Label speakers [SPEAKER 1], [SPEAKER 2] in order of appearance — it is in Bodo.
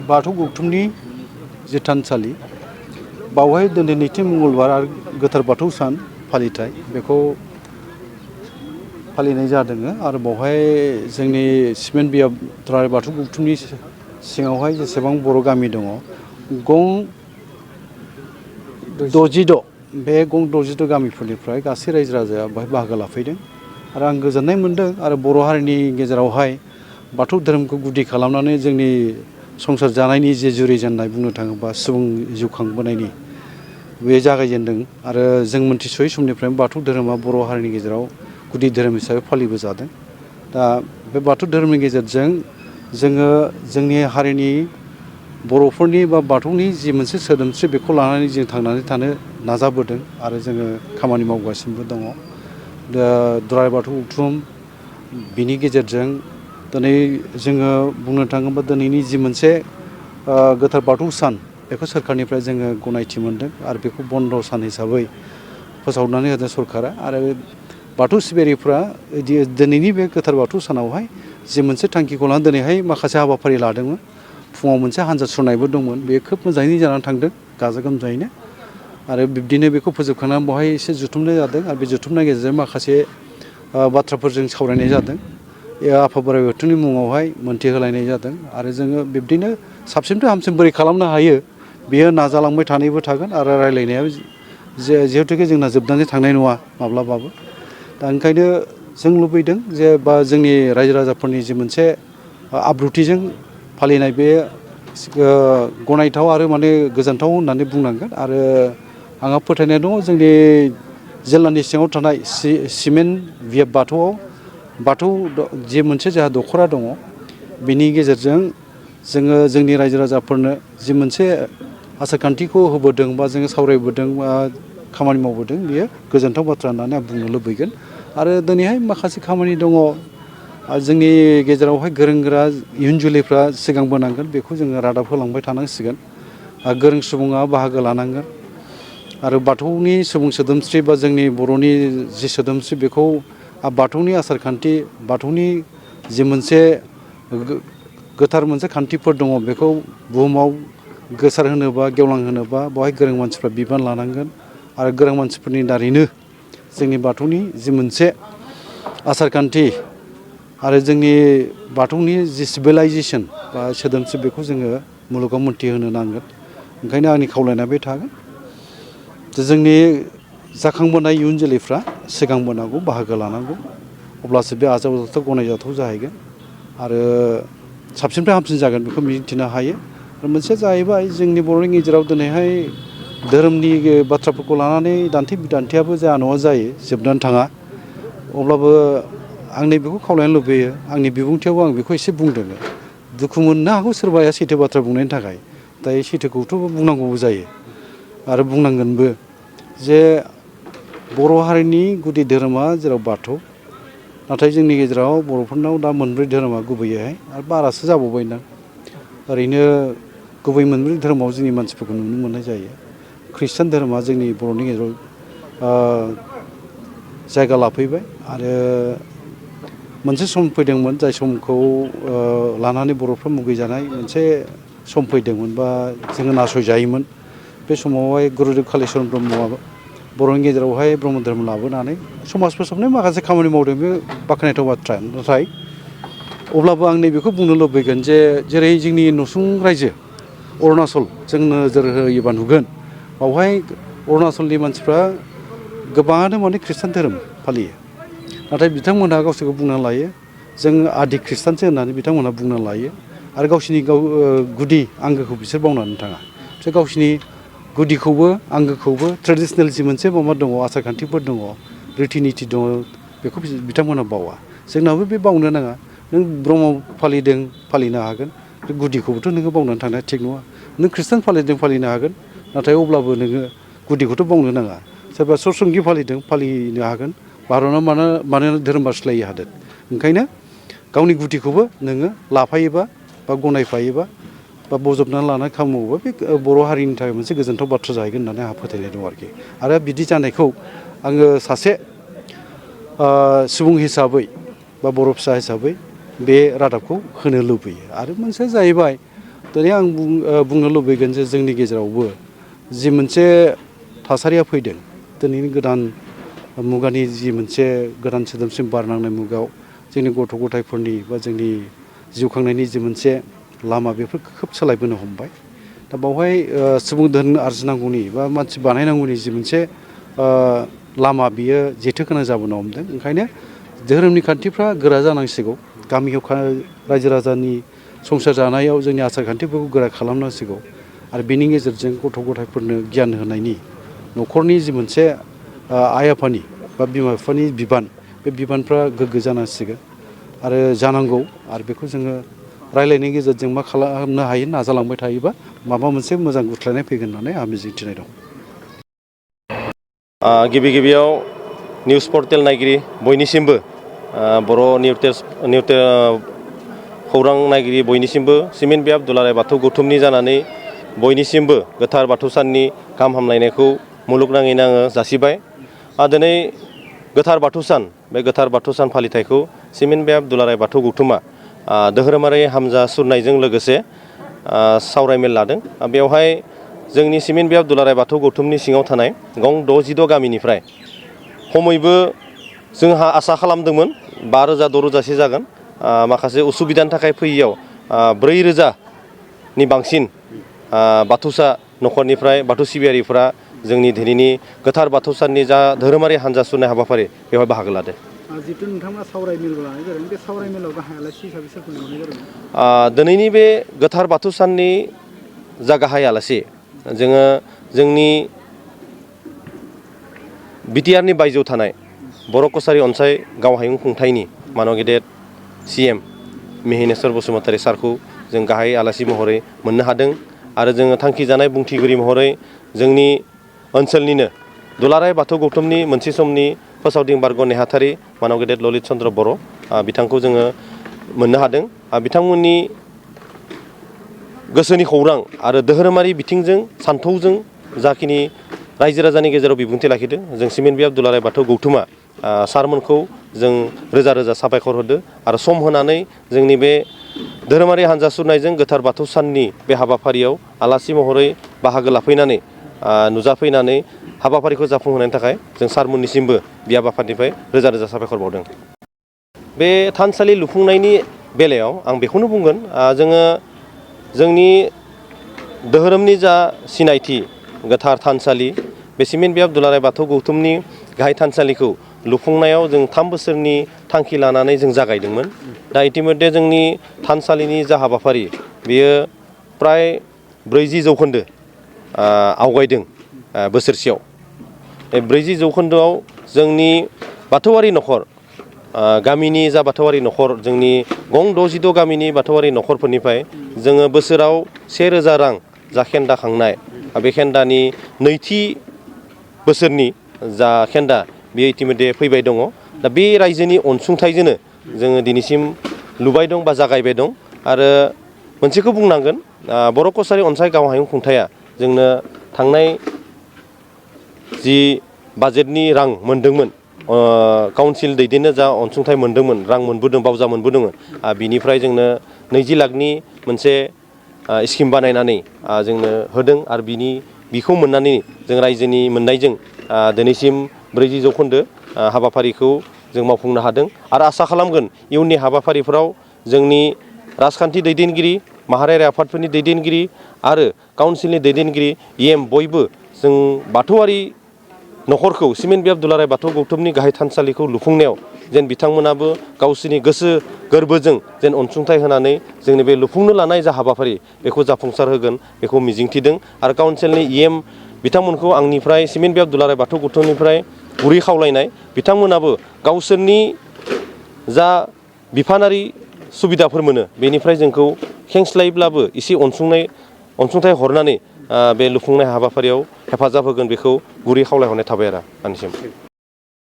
[SPEAKER 1] बाथौ गौथुमनि जे थानसालि बावहाय दिनै नैथि मंगलबार आरो गोथार बाथौ सान फालिथाय बेखौ फालिनाय जादों आरो बावहाय जोंनि सिमेन्ट बियाब दुलाराय बाथौ गौथुमनि सिङावहाय जेसेबां बर' गामि दङ गं 66 बे गं 66 गामिफोरनिफ्राय गासै रायजो राजाया बेवहाय बाहागो लाफैदों आरो आं गोजोननाय मोन्दों आरो बर' हारिनि गेजेरावहाय बाथौ धोरोमखौ गुदि खालामनानै जोंनि संसार जानायनि जे जुरिजेननाय बुंनो थाङोबा सुबुं जिउ खांबोनायनि बे जागायजेनदों आरो जों मोनथिसयै समनिफ्रायनो बाथौ धोरोमा बर' हारिनि गेजेराव गुदि धोरोम हिसाबै फालिबोजादों। दा बे बाथौ धोरोमनि गेजेरजों जोङो जोंनि हारिनि बर'फोरनि बा बाथौनि जि मोनसे सोदोमस्रि बेखौ लानानै जों थांनानै थानो नाजाबोदों आरो जोङो खामानि मावगासिनोबो दङ। दा दुलाराय बाथौ गौथुम बिनि गेजेरजों दिनै जोङो बुंनो थाङोबा दिनैनि जि मोनसे गोथार बाथौ सान बेखौ सोरखारनिफ्राय जोङो गनायथि मोनदों आरो बेखौ बन्द' सान हिसाबै फोसावनानै होदों सरकारा आरो बाथौ सिबियारिफ्रा दिनैनि बे गोथार बाथौ सानावहाय जि मोनसे थांखिखौ लानानै दिनैहाय माखासे हाबाफारि लादोंमोन। फुङाव मोनसे हान्जा सुरनायबो दंमोन बे खोब मोजाङैनो जानानै थांदों गाजा गोमजायैनो आरो बिब्दिनो बेखौ फोजोबखांनानै बेवहाय एसे जुथुमनाय जादों आरो बे जुथुमनायनि गेजेरजों माखासे बाथ्राफोरजों सावरायनाय जादों। आफा बोराइ बाथौनि मुङावहाय मोन्थि होलायनाय जादों आरो जोङो बिब्दिनो साबसिननिफ्राय हामसिन बोरै खालामनो हायो बेयो नाजालांबाय थानायबो थागोन आरो रायलायनाया जिहेथुके जोंना जोबनानै थांनाय नङा माब्लाबाबो। दा ओंखायनो जों लुबैदों जे बा जोंनि रायजो राजाफोरनि जि मोनसे आब्रुथिजों फालिनाय बे गनायथाव आरो माने गोजोनथाव होननानै बुंनांगोन आरो आंहा फोथायनाय दङ जोंनि जिल्लानि सिङाव थानाय सिमेन्ट बियाब बाथौ जि मोनसे जोंहा दख'रा दङ बिनि गेजेरजों जोङो जोंनि रायजो राजाफोरनो जि मोनसे आसार खान्थिखौ होबोदों बा जोङो सावरायबोदों बा खामानि मावबोदों बियो गोजोनथाव बाथ्रा होननानै आं बुंनो लुबैगोन आरो दिनैहाय माखासे खामानि दङ जोंनि गेजेरावहाय गोरों गोरा इयुन जोलैफ्रा सिगांबोनांगोन बेखौ जोङो रादाब होलांबाय थानांसिगोन। गोरों सुबुङा बाहागो लानांगोन आरो बाथौनि सुबुं सोदोमस्रि बा जोंनि बर'नि जि सोदोमस्रि बेखौ बाथौनि आसार खान्थि बाथौनि जि मोनसे गोथार मोनसे खान्थिफोर दङ बेखौ बुहुमाव गोसार होनोबा गेवलां होनोबा बेवहाय गोरों मानसिफ्रा बिबान लानांगोन आरो गोरों मानसिफोरनि दारैनो जोंनि बाथौनि जि मोनसे आसार खान्थि आरो जोंनि बाथौनि जि सिभिलाइजेसन बा सोदोमस्रि बेखौ जोङो मुलुगाव मोनथिहोनो नांगोन। ओंखायनो आंनि खावलायनाया बे थागोन जे जोंनि जाखांबोनाय इयुन जोलैफ्रा सिगांबोनांगौ बाहागो लानांगौ अब्लासो बे आजावजाथाव गनायजाथाव जाहैगोन आरो साबसिननिफ्राय हामसिन जागोन बेखौ मिजिंथिनो हायो। आरो मोनसेया जाहैबाय जोंनि बर'नि गेजेराव दिनैहाय धोरोमनि बाथ्राफोरखौ लानानै दान्थे बिदान्थेयाबो जाया नङा जायो जोबनानै थाङा अब्लाबो आं नैबेखौ खावलायनो लुबैयो आंनि बिबुंथियावबो आं बेखौ एसे बुंदों दुखु मोननो हागौ सोरबाया सैथो बाथ्रा बुंनायनि थाखाय दायो सैथोखौथ' बुंनांगौबो जायो आरो बुंनांगोनबो जे बर' हारिनि गुदि धोरोमा जेराव बाथौ नाथाय जोंनि गेजेराव बर'फोरनाव दा मोनब्रै धोरोमा गुबैयैहाय आरो बारासो जाबावबायदां ओरैनो गुबै मोनब्रै धोरोमाव जोंनि मानसिफोरखौ नुनो मोननाय जायो। खृष्टान धोरोमा जोंनि बर'नि गेजेराव जायगा लाफैबाय आरो मोनसे सम फैदोंमोन जाय समखौ लानानै बर'फ्रा मुगैजानाय मोनसे सम फैदोंमोन बा जोङो नासयजायोमोन बे समावहाय गुरुदेब कालिचरन ब्रह्मआ बर'नि गेजेरावहाय ब्रह्म धोरोम लाबोनानै समाज फोसाबनाय माखासे खामानि मावदों बे बाख्नायथाव बाथ्रा नाथाय अब्लाबो आं नैबेखौ बुंनो लुबैगोन जे जेरै जोंनि नसुं रायजो अरुणाचल जों नोजोर होयोबा नुगोन बावहाय अरुणाचलनि मानसिफ्रा गोबाङानो माने खृष्टान धोरोम फालियो नाथाय बिथांमोनहा गावसोरखौ बुंना लायो जों आदि खृष्टानसो होननानै बिथांमोनहा बुंना लायो आरो गावसोरनि गुदि आंगोखौ बिसोर बावनानै थाङा बिसोर गावसोरनि गुदिखौबो आंगोखौबो ट्रेडिसनेल जि मोनसे माबा दङ आसार खान्थिफोर दङ रिति निति दङ बेखौ बिथांमोनहा बावा जोंनाबो बे बावनो नाङा नों ब्रह्म फालिदों फालिनो हागोन बे गुदिखौबोथ' नोङो बावनानै थांनाया थिग नङा नों खृष्टान फालिदों फालिनो हागोन नाथाय अब्लाबो नोङो गुदिखौथ' बावनो नाङा सोरबा सतसंगि फालिदों फालिनो हागोन भारतआव मानोना धोरोम बासिलायै हादोर ओंखायनो गावनि गुदिखौबो नोङो लाफायोबा बा गनायफायोबा बा बजबनानै लानानै खामानि मावोबा बे बर' हारिनि थाखाय मोनसे गोजोनथाव बाथ्रा जाहैगोन होननानै आंहा फोथायनाय दं आरोखि आरो बिदि जानायखौ आङो सासे सुबुं हिसाबै बा बर' फिसा हिसाबै बे रादाबखौ होनो लुबैयो। आरो मोनसेया जाहैबाय दिनै आं बुंनो लुबैगोन जे जोंनि गेजेरावबो जि मोनसे थासारिया फैदों दिनैनि गोदान मुगानि जि मोनसे गोदान सोदोमस्रि बारनांनाय मुगायाव जोंनि गथ' गथायफोरनि बा जोंनि जिउ खांनायनि जि मोनसे लामा बेफोर खोब सोलायबोनो हमबाय। दा बावहाय सुबुं धोन आरजिनांगौनि बा मानसि बानायनांगौनि जि मोनसे लामा बियो जेथोगोनां जाबोनो हमदों। ओंखायनो धोरोमनि खान्थिफ्रा गोरा जानांसिगौ। गामियाव रायजो राजानि संसार जानायाव जोंनि आसार खान्थिफोरखौ गोरा खालामनांसिगौ। आरो बेनि गेजेरजों गथ' गथायफोरनो गियान होनायनि न'खरनि जि मोनसे आइ आफानि बा बिमा बिफानि बिबान बे बिबानफ्रा गोग्गो जानांसिगोन आरो जानांगौ। आरो बेखौ जोङो रायलायनायनि गेजेरजों मा खालामनो हायो नाजालांबाय थायोबा माबा मोनसे मोजां गुस्लायनाय फैगोन होननानै आं मिजिंथिनाय दं।
[SPEAKER 2] गिबि गिबियाव निउस पर्टेल नायगिरि बयनिसिमबो बर' खौरां नायगिरि बयनिसिमबो सिमेन बि दुलाराय बाथौ गौथुमनि जानानै बयनिसिमबो गोथार बाथौ साननि गाहाम हामलायनायखौ मुलुगनाङैनो आङो जासिबाय। दिनै गोथार बाथौ सान बे गोथार बाथौ सान फालिथायखौ सिमेन बि दुलाराय बाथौ गौथुमा धोरोमारि हानजा सुरनायजों लोगोसे सावरायमेल लादों। बेवहाय जोंनि सिमेन बि दुलाराय बाथौ गौथुमनि सिङाव थानाय गं 66 गामिनिफ्राय खमैबो जोंहा आसा खालामदोंमोन 5,000 6,000सो जागोन। माखासे उसुबिदानि थाखाय फैयैयाव 4,000नि बांसिन बाथौसा न'खरनिफ्राय बाथौ सिबियारिफ्रा जोंनि दिनैनि गोथार बाथौ साननि जा धोरोमारि हानजा सुरनाय हाबाफारि बेवहाय बाहागो लादों।
[SPEAKER 3] जितु नोंथांमोना सावरायमेल लानाय जादों बे सावरायमेलाव गाहाय आलासि हिसाबै सोरखौ लिंहरनाय जादों?
[SPEAKER 2] दिनैनि बे गोथार बाथौ साननि जा गाहाय आलासि जोङो जोंनि बिटिआरनि बायजोआव थानाय बर' कसारि अनसाय गावहायुं खुंथायनि मानव गेदेर CM मिहिनेश्वर बसुमतारी सारखौ जों गाहाय आलासि महरै मोननो हादों। आरो जोङो थांखिजानाय बुंथिगिरि महरै जोंनि ओनसोलनिनो दुलाराय बाथौ गौथुमनि मोनसे समनि फोसावदिं बारग' नेहाथारि मानव गेदेर ललित चन्द्र बर' बिथांखौ जोङो मोननो हादों। बिथांमोननि गोसोनि खौरां आरो धोरोमारि बिथिंजों सान्थौजों जाखिनि रायजो राजानि गेजेराव बिबुंथि लाखिदों जों सिमेन बि दुलाराय बाथौ गौथुमा सारमोनखौ जों रोजा रोजा साबायखर होदों। आरो सम होनानै जोंनि बे धोरोमारि हानजा सुरनायजों गोथार बाथौ साननि बे हाबाफारियाव आलासि महरै बाहागो लाफैनानै नुजाफैनानै हाबाफारिखौ जाफुंहोनायनि थाखाय जों सारमोननिसिमबो बे हाबाफारिनिफ्राय रोजा रोजा साबायखर बावदों। बे थानसालि लुफुंनायनि बेलायाव आं बेखौनो बुंगोन जोङो जोंनि धोरोमनि जा सिनायथि गोथार थानसालि बे सिमेन बि दुलाराय बाथौ गौथुमनि गाहाय थानसालिखौ लुफुंनायाव जों 3 बोसोरनि थांखि लानानै जों जागायदोंमोन। दा इतिमध्य जोंनि थानसालिनि जा हाबाफारि बेयो प्राय 40% आवगायदों बोसोरसेयाव। 40% जोंनि बाथौआरि न'खर गामिनि जा बाथौआरि न'खर जोंनि गं 66 गामिनि बाथौआरि न'खरफोरनिफ्राय जोङो बोसोराव 1,000 रां जा खेन्दा खांनाय बे खेन्दानि नैथि बोसोरनि जा खेन्दा बेयो इतिमध्य फैबाय दङ। दा बे रायजोनि अनसुंथाइजोंनो जोङो दिनैसिम लुबाय दं बा जागायबाय दं। आरो मोनसेखौ बुंनांगोन बर' कसारि अनसाय गावहायुं खुंथाया जोंनो थांनाय जि बाजेटनि रां मोनदोंमोन काउन्सिल दैदेननो जा अनसुंथाइ मोनदोंमोन रां मोनबोदों बावजा मोनबोदोंमोन बिनिफ्राय जोंनो 20 लाखनि मोनसे स्किम बानायनानै जोंनो होदों। आरो बिखौ मोननानै जों रायजोनि मोननायजों दिनैसिम 40% हाबाफारिखौ जों मावफुंनो हादों। आरो आसा खालामगोन इयुननि हाबाफारिफोराव जोंनि राजखान्थि दैदेनगिरि माहारियारि आफादफोरनि दैदेनगिरि आरो काउन्सिलनि दैदेनगिरि बयबो जों बाथौआरि न'खरखौ सिमेन बि दुलाराय बाथौ गौथुमनि गाहाय थानसालिखौ लुफुंनायाव जेन बिथांमोनाबो गावसोरनि गोसो गोरबोजों जेन अनसुंथाइ होनानै जोंनि बे लुफुंनो लानाय जा हाबाफारि बेखौ जाफुंसार होगोन बेखौ मिजिंथिदों। आरो काउन्सिलनि बिथांमोनखौ आंनिफ्राय सिमेन बि दुलाराय बाथौ गौथुमनिफ्राय गुरै खावलायनाय बिथांमोनाबो गावसोरनि जा बिफानारि सुबिदाफोर मोनो बेनिफ्राय जोंखौ खेंस्लायब्लाबो एसे अनसुंथाइ हरनानै बे लुफुंनाय हाबाफारियाव हेफाजाब होगोन बेखौ गुरै खावलायहरनाय थाबाय आरो आंनिसिम।